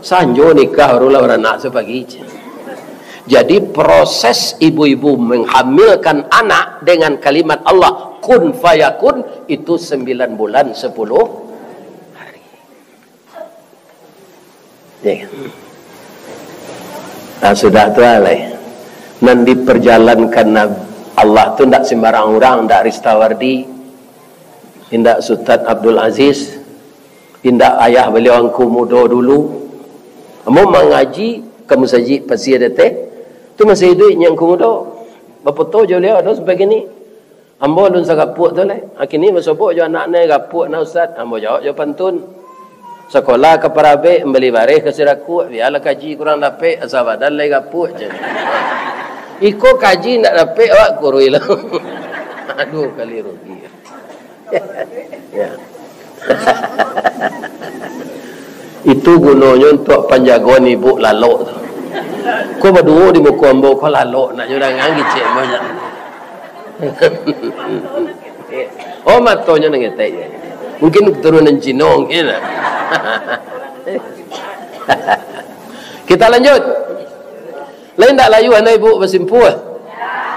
Sanjo nikah baru lah baranak sapagi. Jadi proses ibu-ibu menghamilkan anak dengan kalimat Allah, kun fayakun, itu sembilan bulan sepuluh hari. Ya. Nah, sudah tu lah. Nan diperjalankan Nab-, Allah tu ndak sembarang urang, ndak Ristawardi, indak Ustaz Abdul Aziz, indak ayah baliau Angku Mudo dulu. Ambo mangaji ka masajik Pasia Dateh, tu masih iduik nyo Angku Mudo. Bafoto jo baliau, ado sampai kini. Ambo alun sagapuak tu lai. Kini basobok jo anak nan gapuak nah, Ustaz. Ambo jawab jo pantun. Sakolah ka Parabek, mambali bareh ka Sirakuak, bialah kaji kurang dapek, asa badan lai gapuak, cek. Iko kaji ndak dapek, awak kurui lah. Aduh, kali rugi. Ya. Itu gunonyo untuak panjagoan ibu lalok tu. Ko baduo di muko ambo, ko lalok, nak nyo dangang kicek banyak. Oh, matonyo nan ketek je. Mungkin keturunan Cino mungkin. Kita lanjut. Lai ndak layuah nah ibu basimpuah?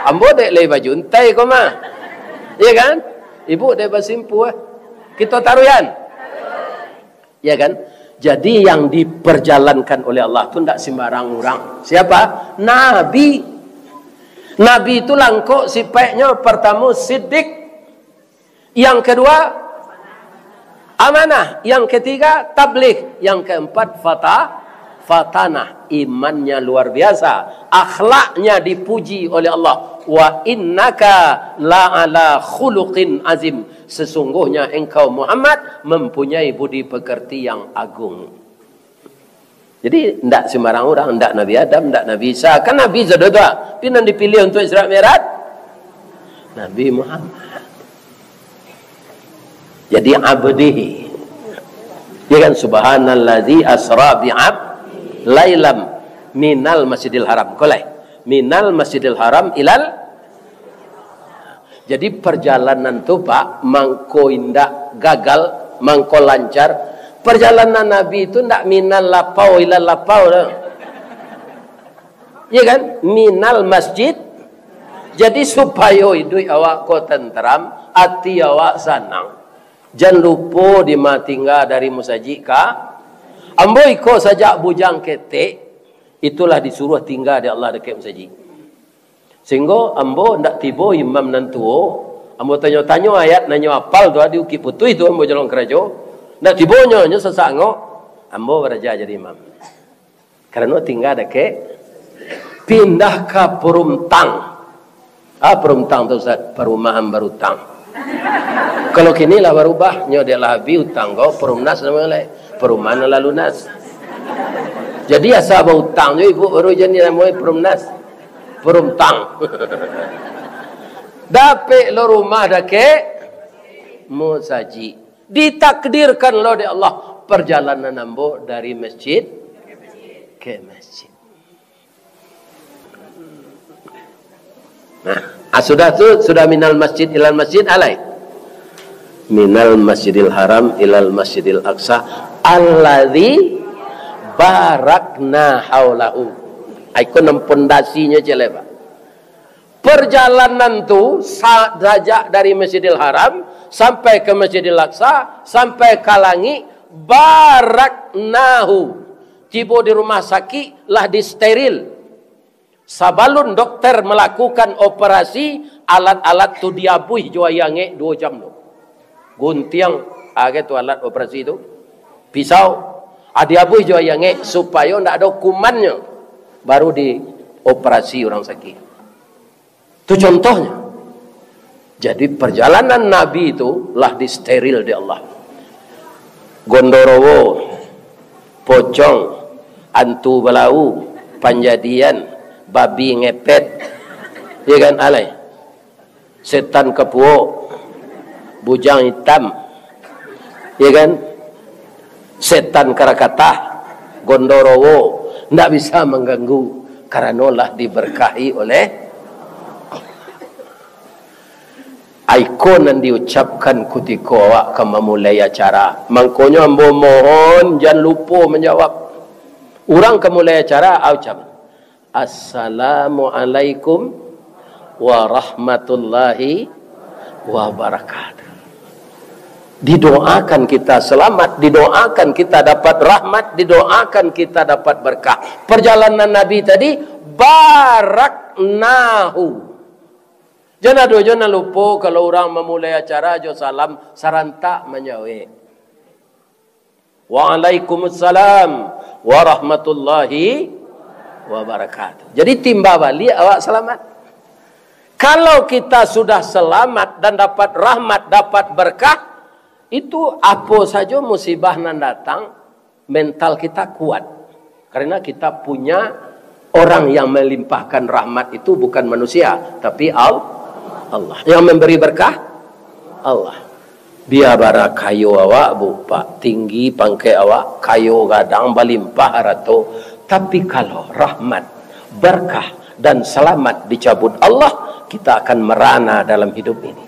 Ambo dek lai bajuntai ko mah. Iya kan? Ibu dek basimpuah. Kito taruihan. Ya kan? Jadi yang diperjalankan oleh Allah tu ndak sembarang urang. Siapa? Nabi. Nabi itu langkok sipaiknyo, pertamo sidik, yang kedua amanah, yang ketiga tabligh, yang keempat fata-, fatanah. Imannya luar biasa, akhlaknya dipuji oleh Allah. Wa innaka la ala khuluqin azim. Sesungguhnya engkau Muhammad mempunyai budi pekerti yang agung. Jadi, ndak sembarang urang, ndak Nabi Adam, ndak Nabi Isa. Kan Nabi sudah tu, ah. Tapi nan dipilih untuak Isra Mi'raj, Nabi Muhammad. Jadi, abdihi. Ya kan? "Subhanallazi asra bi'ab lailam minal masjidil haram." Kolai. "Minal masjidil haram ilal." Jadi, perjalanan tu, Pak, mangko indak gagal, mangko lancar. Perjalanan Nabi tu ndak minal lapau ilal lapau doh. Ya kan? Minal masjid. Jadi, supayo iduik awak ko tenteram, ati awak sanang, jan lupo di ma tingga dari musajik ka. Ambo iko sajak bujang ketek, itulah disuruah tingga di Allah dakek musajik. Sehinggo ambo ndak tibo imam nan tuo, ambo tanyo-tanyo ayat nan nyo apal tu di Bukik Putuih tu, ambo jalon karajo. Ndak tibonyo, nyo sasak angok, ambo baraja jadi imam. Karano tingga dakek, pindah ka Perumtang. Ah, Perumtang tu, Ustaz, perumahan barutang. Kalau kini lah barubah, nyo dek lah habih utang ko, Perumnas namo lai. Perumahan lah lunas. Jadi asa bautang jo ibu baru jadi namo Perumnas. Perumtang. Dapek lo rumah dakek musajik. Ditakdirkan lo dek Allah, perjalanan ambo dari masjid ke masjid. Nah, ah, sudah tu, sudah minal masjid ilal masjid, alai. "Minal masjidil haram ilal masjidil aqsa, alladzi barakna haulahu." Ai, ko nan pondasinyo ciek lai, Pak. Perjalanan tu, sa-, sajak dari Masjidil Haram sampai ke Masjidil Aqsa, sampai ka langik, baraknahu. Tibo di rumah sakik, lah disteril. Sabalun dokter malakukan operasi, alat-alat tu diabuih jo aia angek duo jam tu. Guntiang, ah, gitu alat operasi tu. Pisau, ah, diabuih jo aia angek supayo ndak ado kumannyo. Baru dioperasi urang sakik. Tu contohnyo. Jadi, perjalanan Nabi tu lah disteril dek Allah. Gondorowo, pocong, antu balau, panjadian, babi ngepet. Ya kan, alai? Setan kapuok, bujang itam. Ya kan? Setan karakatah, gondorowo, ndak bisa mangganggu, karano lah diberkahi oleh Allah. Ai ko nan diucapkan kutiko awak ka mamulai acara. Mangkonyo ambo mohon, jan lupo manjawab. Urang ka mulai acara, a ucap, "Assalamualaikum warahmatullahi wabarakatuh." Didoakan kita selamat, didoakan kita dapat rahmat, didoakan kita dapat berkah. Perjalanan Nabi tadi, baraknahu. Jan ado jo nan lupo kalau urang mamulai acara jo salam sarantak manjawek. "Waalaikumsalam warahmatullahi wabarakatuh." Jadi, timba baliak awak salamat. Kalau kita sudah selamat dan dapat rahmat, dapat berkah, itu apo sajo musibah nan datang, mental kita kuat. Karena kita punya orang yang melimpahkan rahmat itu bukan manusia, tapi Al-, Allah. Yang memberi berkah, Allah. Bia bara kayo awak, bu, pak, tinggi pangkek awak, kayo gadang, balimpah harato, tapi kalau rahmat, berkah, dan selamat dicabut Allah, kita akan merana dalam hidup ini.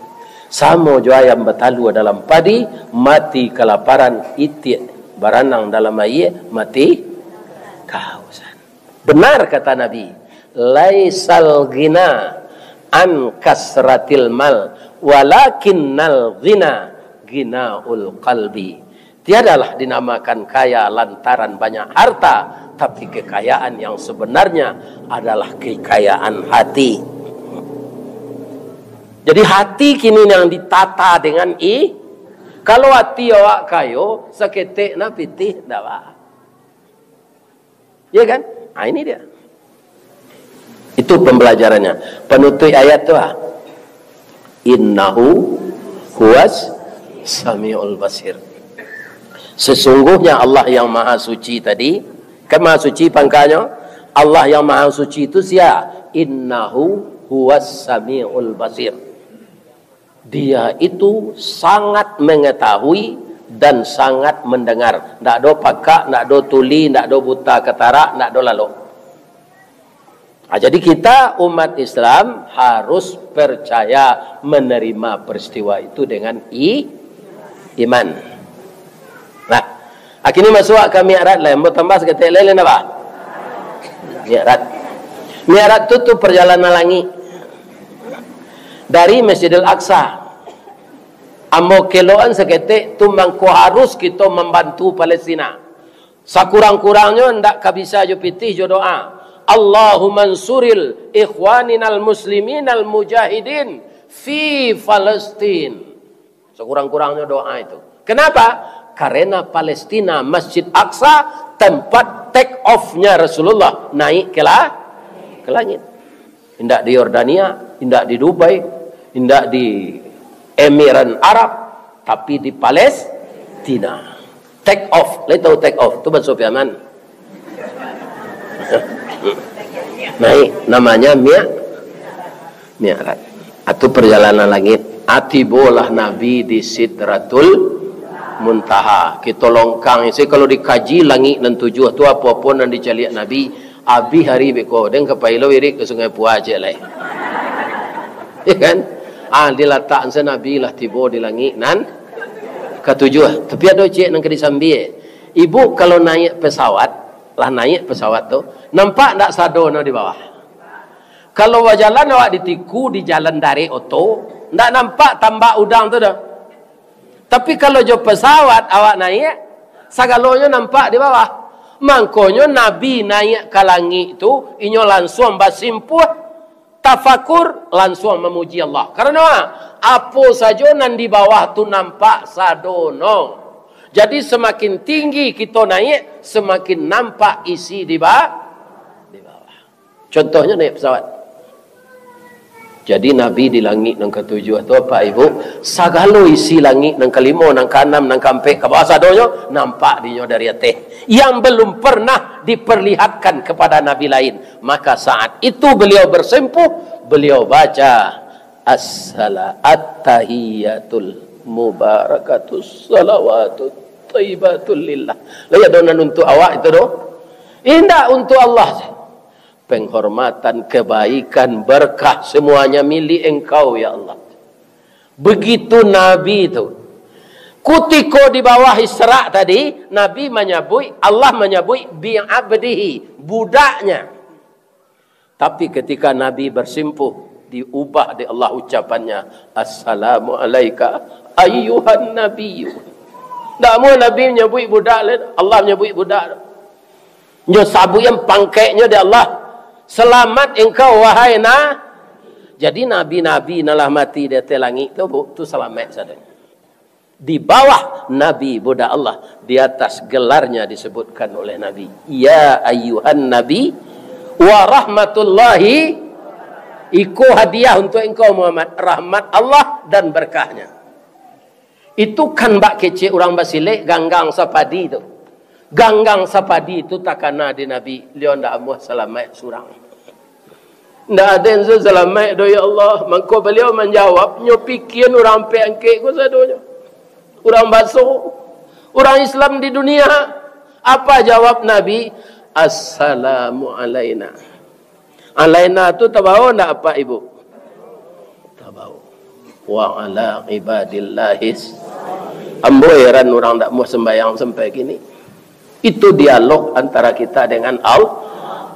Samo jo ayam batalua dalam padi, mati kalaparan, itiak baranang dalam aia, mati kahausan. Benar kata Nabi, "Laisal ghina an kasratil mal, walakinnal ghina ghinaul qalbi." Tiadalah dinamakan kaya lantaran banyak harta, tapi kekayaan yang sebenarnya adalah kekayaan hati. Jadi, hati kini yang ditata dengan i-, kalau hati awak kayo, saketek nah pitih, ndak ba. Ya kan? Ah, ini dia. Itu pembelajarannya. Penutup ayat tu, ah. "Innahu huwas samiul basir." Sesungguhnya Allah yang Maha Suci tadi, Kan Maha Suci pangkanyo? Allah yang Maha Suci itu sia? Innahu huwas samiul basir. Dia itu sangat mengetahui dan sangat mendengar. Ndak ado pakak, ndak ado tuli, ndak ado buta katarak, ndak ado lalok. Nah, jadi kita umat Islam harus percaya menerima peristiwa itu dengan i-, iman. Nah, kini masuak ka Mi'raj lai, ambo tambah saketek lai, lai napa? Mi'raj. Mi'raj tu, tu perjalanan langik. Dari Masjidil Aqsa. Ambo kelokan saketek tu mangko harus kito mambantu Palestina. Sakurang-kurangnyo ndak ka bisa jo pitih jo doa. Allahumma ansuril ikhwaninal musliminal mujahidin fi Palestin. Sakurang-kurangnyo doa itu. Kenapa? Karena Palestina, Masjid Aqsa, tempat take off-nya Rasulullah naik ke la-, ke langit. Indak di Yordania, indak di Dubai, indak di Emiran Arab, tapi di Palestina. Take off, lai tahu take off? Tu bahaso Piaman. Naik, namanya Mi'raj. Mi'raj. Itu perjalanan langit. Ah, tibolah Nabi di Sidratul Muntaha. Kito longkang isi, kalau dikaji langik nan tujuah tu, apo-apo nan dicaliak Nabi, abih ari beko, den ka pai lo irik ka Sungai Pua ciek lai. Ya kan? Ah, dilatak se Nabi lah tibo di langik nan katujuah. Tapi ado ciek nan ka disambiak. Ibu kalau naik pesawat, lah naik pesawat tu, nampak ndak sadono di bawah? Kalau bajalan awak di tiku, di jalan darek oto, ndak nampak tambak udang tu doh. Tapi kalau jo pesawat awak naik, sagalonyo nampak di bawah. Mangkonyo Nabi naik ka langik tu, inyo lansuang basimpuah, tafakur, lansuang mamuji Allah. Karano apo sajo nan di bawah tu nampak sadono. Jadi samakin tinggi kito naik, samakin nampak isi di ba-, di bawah. Contohnyo naik pesawat. Jadi Nabi di langik nan katujuah tu, Apak Ibu, sagalo isi langik nan kalimo, nan kaanam, nan kaampek, ka bawah sadonyo, nampak dinyo dari ateh. Yang belum pernah diperlihatkan kepada Nabi lain. Maka saat itu beliau bersimpuh, beliau baca, "Assala-, at-tahiyatul mubarakatus salawatut thayyibatul lillah." Lah, ya, donan untuk awak itu doh? Indak, untuk Allah. Penghormatan, kebaikan, berkah, semuanya milik Engkau, ya Allah. Begitu Nabi tu. Kutiko di bawah Isra tadi, Nabi manyabuik, Allah manyabuik bi abdihi, budaknya. Tapi ketika Nabi bersimpuh, diubah dek Allah ucapannya, "Assalamu alaika ayyuhan nabiyyu." Ndak amuah Nabi manyabuik budak lain, Allah manyabuik budak. Nyo sabuik an pangkeknyo dek Allah. "Selamat engkau, wahai Na." Jadi nabi-nabi nan lah mati di ateh langik tu, Bu, tu salamaik sadonyo. Di bawah Nabi budak Allah, di atas gelarnya disebutkan oleh Nabi, "Ya ayyuhan nabi wa rahmatullahi." Iko hadiah untuk engkau, Muhammad, rahmat Allah dan berkahnya. Itu kan bak kecek urang basilek ganggang sapadi tu. Ganggang sapadi tu takana di Nabi, liau ndak amuah salamaik surang. Ndak ado nan salamaik doh, ya Allah. Mangko baliau manjawab, nyo pikian urang ampek angkek ko sadonyo. Urang baso, urang Islam di dunia. Apa jawab Nabi? "Assalamu alaina." Alaina tu tabao ndak, Apak Ibu? Tabao. "Wa ala ibadillahis." Ambo heran urang ndak amuah sembayang sampai kini. Itu dialog antara kita dengan Allah.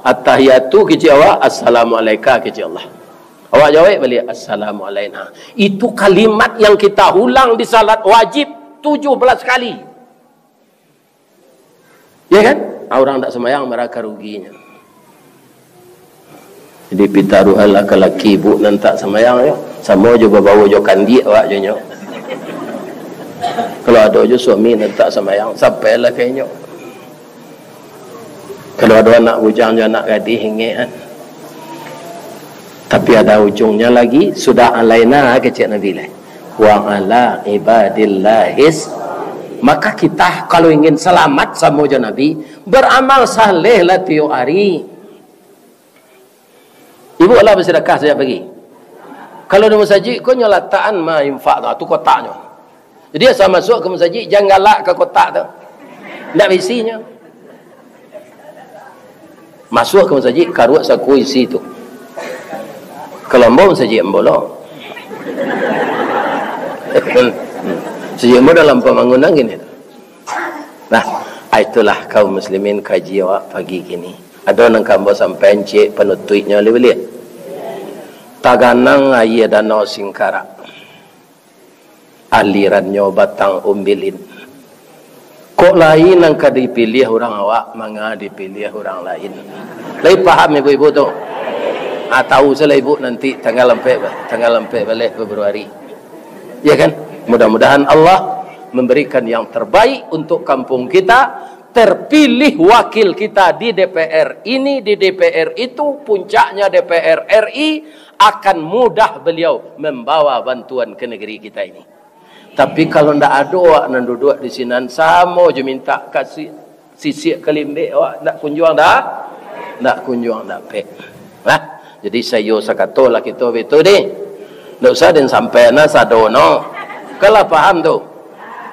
Attahiyatu kecek awak, assalamu alaika kecek Allah. Awak jawab baliak, "Assalamu alaina." Itu kalimat yang kita ulang di salat wajib tujuh belas kali. Ya kan? Ah, urang ndak sambayang, maraka ruginyo. Jadi, pitaruahlah ka laki ibu nan tak sambayang, yo. Samo jo babau jo kandiak awak jo nyo. Kalau ado jo suami nan tak sambayang, sampailah ka inyo. Kalau ado anak bujang jo anak gadih, ingek, kan. Tapi ada ujungnya lagi, sudah alaina, kecek Nabi lah. "Wa ala ibadillahis." Maka kita kalau ingin salamat samo jo Nabi, baramal saleh lah tiok ari. Ibu lah basadakah sajak pagi. Kalau di masajik ko nyo latakan ma infak tu, tu kotaknyo. Jadi asa masuak ka masajik, jan galak ka kotak tu. Ndak baisinyo. Masuak ka masajik, karuak saku isi tu. Kalau ambo masajik ambo lo. Masajik ambo dalam pambangunan kini. Nah, itulah kaum muslimin kaji awak pagi kini. Ado nan ka ambo sampaian ciek panutuiknyo, lai buliah? Taganang aia Danau Singkarak, alirannyo Batang Umbilin. Kok lain nan ka dipiliah urang awak, manga dipiliah urang lain? Lai paham ibu-ibu tu? Ah, tahu salah ibu nanti tanggal ampek, tanggal ampek baleh Februari. Ya kan? Mudah-mudahan Allah memberikan yang terbaik untuk kampung kita, terpilih wakil kita di D P R ini, di D P R itu, puncaknya D P R R I, akan mudah beliau membawa bantuan ke negeri kita ini. Tapi kalau ndak ado awak nan duduak di sinan, samo jo mintak kasih sisiak kalimbek, awak ndak kunjuang dah, ndak kunjuang dapek. Nah, jadi saiyo sakato lah kito bitu deh. Ndak usah den sampaian lah sadono. Kan lah paham tu.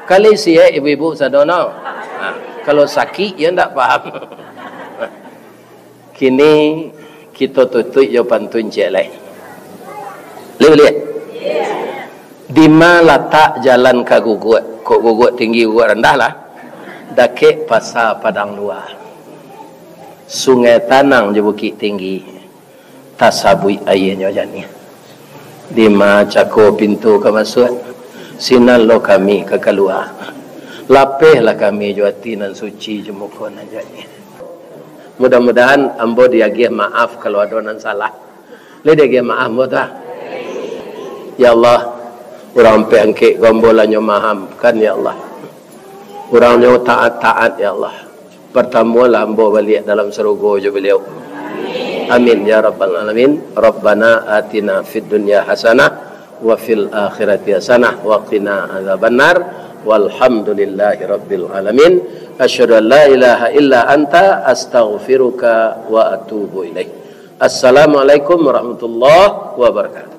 Kan lai siek ibu-ibu sadono. Nah, kalau sakik, yo ndak paham. Kini kito tutuik jo pantun ciek lai. Lai buliah? Dima latak jalan ka Guguak? Kok Guguak tinggi, Guguak randah lah. Dakek Pasa Padang Lua. Sungai Tanang jo Bukik Tinggi, tasabuik aianyo janiah. Dima cako pintu ka masuak, sinan lo kami ka kalua. Lapehlah kami jo ati nan suci, jo muko nan janiah. Mudah-mudahan ambo diagiah maaf kalau ado nan salah. Lai diagiah maaf ambo tu, ah? Ya Allah, urang Ampek Angkek ko ambo lah nyo maafkan, ya Allah. Urang nyo taat-taat, ya Allah. Partamuanlah ambo baliak dalam sarugo jo Baliau. Amin ya rabbal alamin. Rabbana atina fid dunya hasanah wa fil akhirati hasanah wa qina adzabannar. Walhamdulillahi rabbil alamin. Asyhadu an la ilaha illa anta, astaghfiruka wa atubu ilaik. Assalamualaikum warahmatullahi wabarakatuh.